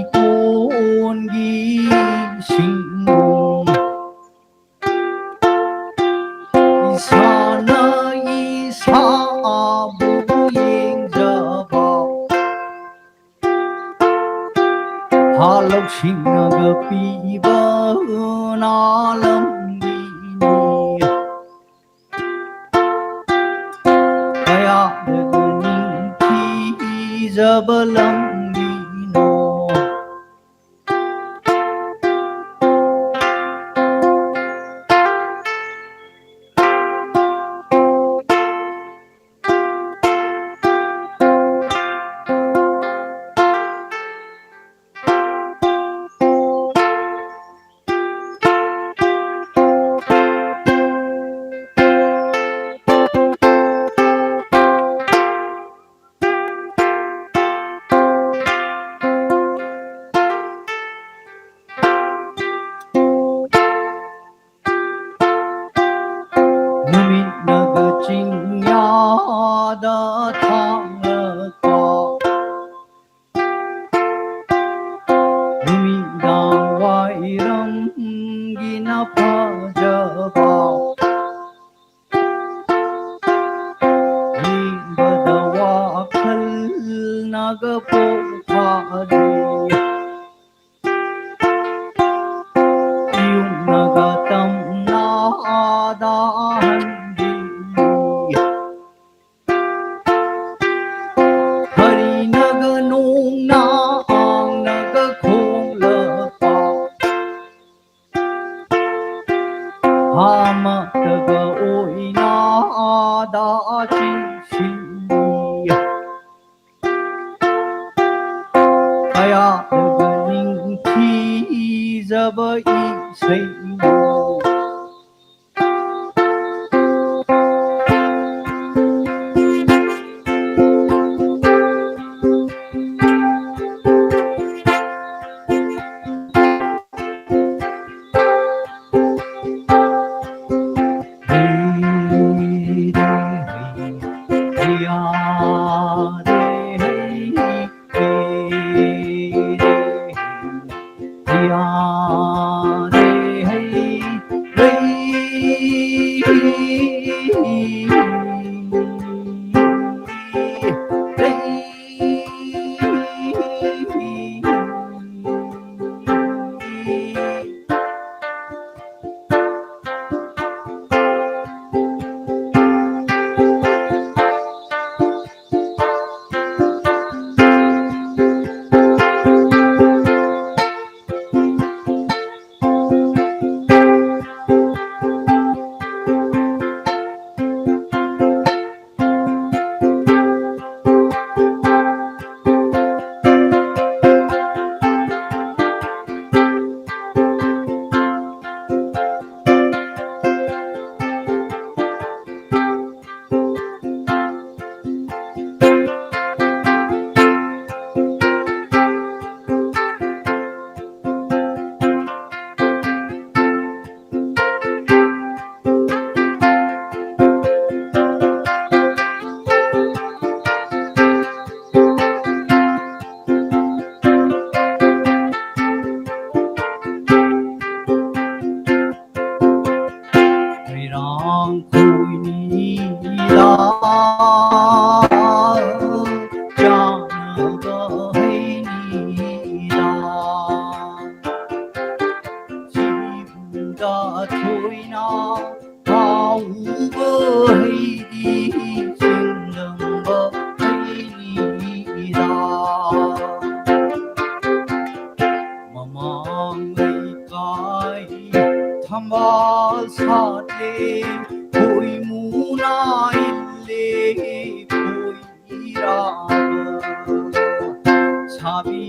ꯏꯀꯣꯟꯒꯤ ꯁꯤꯡꯕꯨ꯫ ꯏꯁꯥꯅ ꯏꯁꯥꯕꯨ ꯌꯦꯡꯖꯕ꯫ ꯍꯥ ꯂꯧꯁꯤꯡꯅꯒ ꯄꯤꯕꯅ ꯂꯝꯕꯤꯅꯤ꯫ ꯀꯌꯥꯗꯒ ꯅꯤꯡꯊꯤꯖꯕ ꯂꯝꯕꯤꯅꯣ꯫ ꯅꯨꯃꯤꯠꯅꯒ ꯆꯤꯡꯌꯥꯗ ꯊꯥꯡꯂꯛꯄ꯫ ꯅꯨꯃꯤꯗꯥꯡ ꯋꯥꯏꯔꯝꯒꯤꯅ ꯐꯖꯕ꯫ ꯌꯦꯡꯕꯗ ꯋꯥꯈꯜꯅꯒ ꯄꯣꯛ ꯐꯥꯗꯦ꯫ ꯇꯥꯗꯍꯟꯕꯤ꯫ ꯍꯔꯤꯅꯒ ꯅꯣꯡꯅ ꯑꯥꯡꯅꯒ ꯈꯣꯡꯂꯛꯄ꯫ ꯍꯥꯃꯇꯒ ꯑꯣꯏꯅ ꯑꯥꯗ ꯆꯤꯡꯁꯤꯜꯂꯤ꯫ ꯀꯌꯥꯗꯒ ꯅꯤꯡꯊꯤꯖꯕ ꯏꯁꯩꯅꯣ꯫ ꯃꯣꯏꯔꯥꯡ ꯈꯣꯏꯅꯤꯗ ꯆꯥꯅꯕ ꯍꯩꯅꯤꯗ꯫ ꯁꯤꯕꯨꯗ ꯊꯣꯏꯅ ꯈꯣꯏ ꯃꯨꯅꯥꯏꯂꯦ ꯈꯣꯏꯔꯥ ꯁꯥꯕꯤ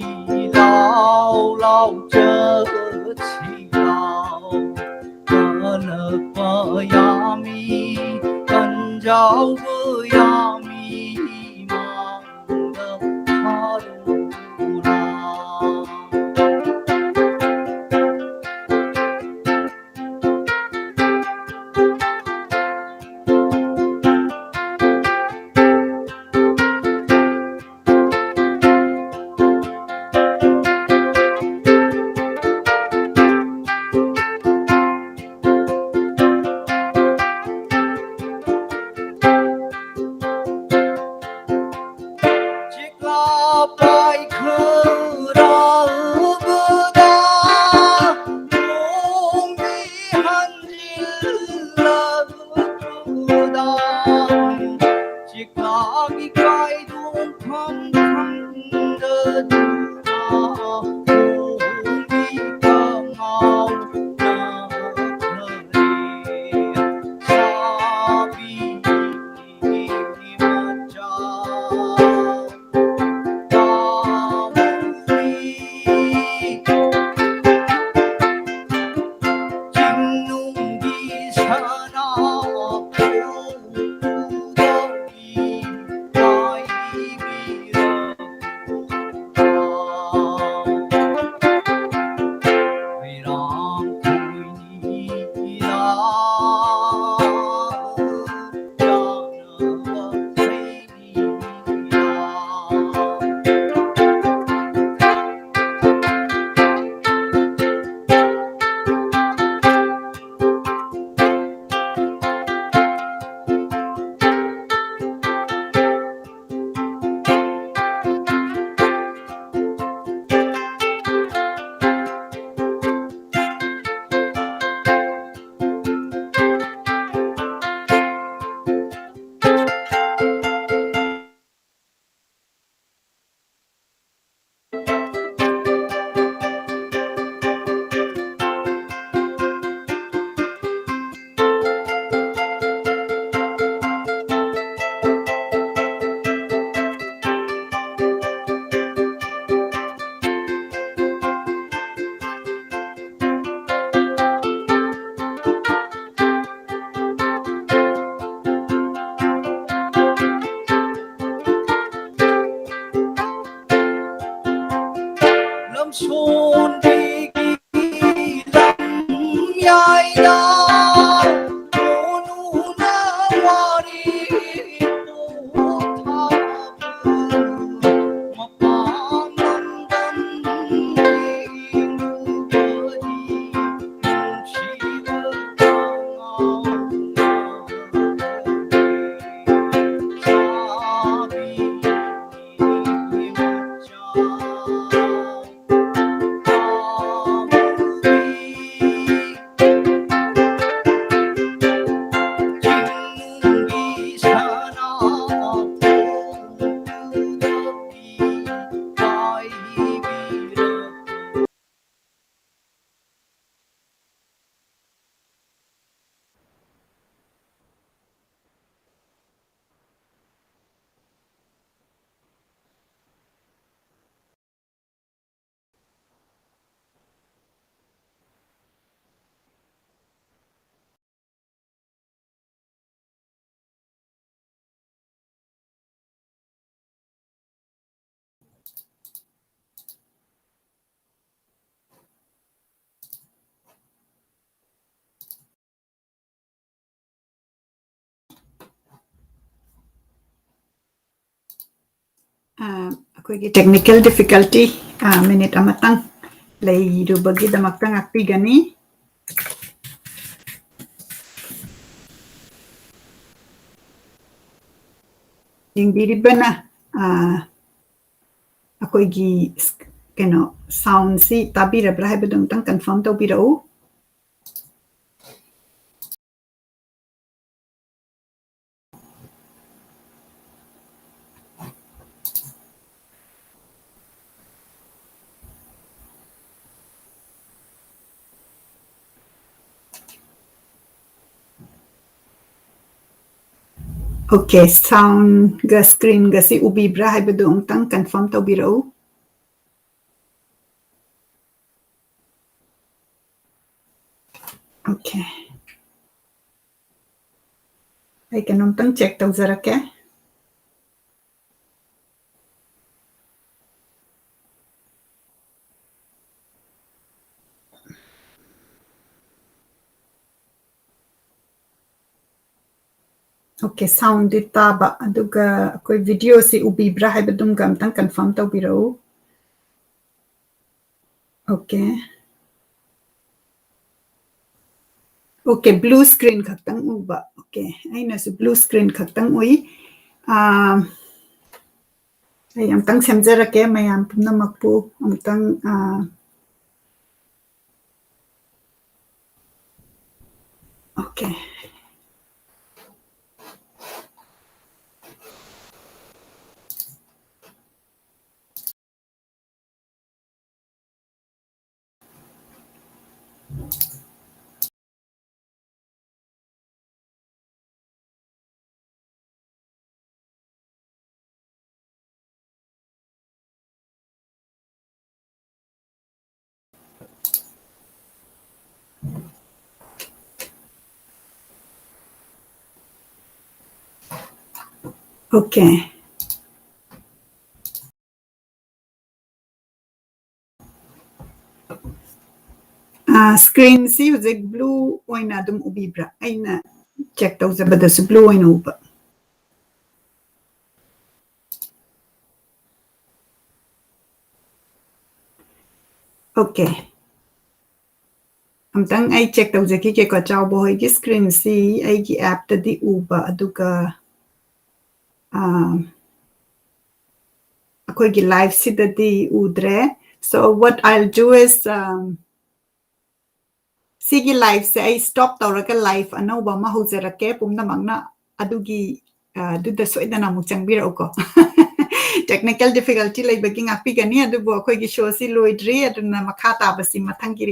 ꯂꯥꯎ ꯂꯥꯎ ꯆꯠꯁꯤ ꯂꯥꯎ ꯀꯜꯂꯛꯄ ꯌꯥꯃꯤ ꯀꯟꯖꯥꯎꯕ ꯌꯥꯃꯤ ꯃꯥꯡꯗ ꯊꯥꯔꯨꯔꯥ꯫ ꯆꯤꯛꯂꯥ ꯄꯥꯏꯈ꯭ꯔꯕꯗ ꯅꯣꯡꯒꯤ ꯍꯟꯖꯤꯜꯂꯛꯄꯗ ꯆꯤꯛꯂꯥꯒꯤ ꯀꯥꯏꯗꯣꯡꯐꯝ ꯈꯪꯗꯗꯨꯅ ꯅꯣꯡꯒꯤ ꯀꯉꯥꯎꯅꯈ꯭ꯔꯦ ꯁꯥꯕꯤ ꯑ, ꯑꯩꯈꯣꯏꯒꯤ technical difficulty, ꯑ, minute ꯑꯃꯇꯪ ꯂꯩꯔꯨꯕꯒꯤꯗꯃꯛꯇ ꯉꯥꯛꯄꯤꯒꯅꯤ꯫ ꯌꯦꯡꯕꯤꯔꯤꯕꯅ, ꯑ, ꯑꯩꯈꯣꯏꯒꯤ ꯀꯩꯅꯣ soundꯁꯤ ꯇꯥꯕꯤꯔꯕ꯭ꯔꯥ ꯍꯥꯏꯕꯗꯨ ꯑꯃꯨꯛꯇꯪ confirm ꯇꯧꯕꯤꯔꯛꯎ꯫ Okay, soundꯒ screenꯒꯁꯤ ꯎꯕꯤꯕ꯭ꯔꯥ ꯍꯥꯏꯕꯗꯨ ꯑꯃꯨꯛꯇꯪ confirm ꯇꯧꯕꯤꯔꯛꯎ꯫ Okay. ꯑꯩ ꯀꯩꯅꯣꯝꯇꯪ check ꯇꯧꯖꯔꯛꯀꯦ꯫ Okay, soundꯗꯤ ꯇꯥꯕ, ꯑꯗꯨꯒ ꯑꯩꯈꯣꯏ videoꯁꯤ ꯎꯕꯤꯕ꯭ꯔꯥ ꯍꯥꯏꯕꯗꯨꯝꯒ ꯑꯝꯇꯪ confirm ꯇꯧꯕꯤꯔꯛꯎ꯫ Okay. Okay, blue screen ꯈꯛꯇꯪ ꯎꯕ꯫ Okay, ꯑꯩꯅꯁꯨ blue screen ꯈꯛꯇꯪ ꯎꯏ꯫ ꯑꯥ, ꯑꯩ ꯑꯝꯇꯪ ꯁꯦꯝꯖꯔꯛꯀꯦ ꯃꯌꯥꯝ ꯄꯨꯝꯅꯃꯛꯄꯨ ꯑꯃꯨꯛꯇꯪ, ꯑꯥ, Okay. Okay. ꯑꯥ, screenꯁꯤ ꯍꯧꯖꯤꯛ blue ꯑꯣꯏꯅ ꯑꯗꯨꯝ ꯎꯕꯤꯕ꯭ꯔꯥ? ꯑꯩꯅ check ꯇꯧꯖꯕꯗꯁꯨ blue ꯑꯣꯏꯅ ꯎꯕ꯫ Okay. ꯑꯝꯇꯪ ꯑꯩ check ꯇꯧꯖꯈꯤꯒꯦꯀꯣ꯫ ꯆꯥꯎꯕ ꯍꯣꯏꯒꯤ screenꯁꯤ ꯑꯩꯒꯤ appꯇꯗꯤ ꯎꯕ, ꯑꯗꯨꯒ, ꯑꯥ, ꯑꯩꯈꯣꯏꯒꯤ liveꯁꯤꯗꯗꯤ ꯎꯗ꯭ꯔꯦ꯫ So what I'll do is, um, ꯁꯤꯒꯤ liveꯁꯦ ꯑꯩ stop ꯇꯧꯔꯒ live ꯑꯅꯧꯕ ꯑꯃ ꯍꯧꯖꯔꯛꯀꯦ꯫ ꯄꯨꯝꯅꯃꯛꯅ ꯑꯗꯨꯒꯤ, ꯑ, ꯑꯗꯨꯗ ꯁꯣꯏꯗꯅ ꯑꯃꯨꯛ ꯆꯪꯕꯤꯔꯛꯎꯀꯣ꯫ Technical difficulty ꯂꯩꯕꯒꯤ ꯉꯥꯛꯄꯤꯒꯅꯤ, ꯑꯗꯨꯕꯨ ꯑꯩꯈꯣꯏꯒꯤ showꯁꯤ ꯂꯣꯏꯗ꯭ꯔꯤ, ꯑꯗꯨꯅ ꯃꯈꯥ ꯇꯥꯕꯁꯤ ꯃꯊꯪꯒꯤ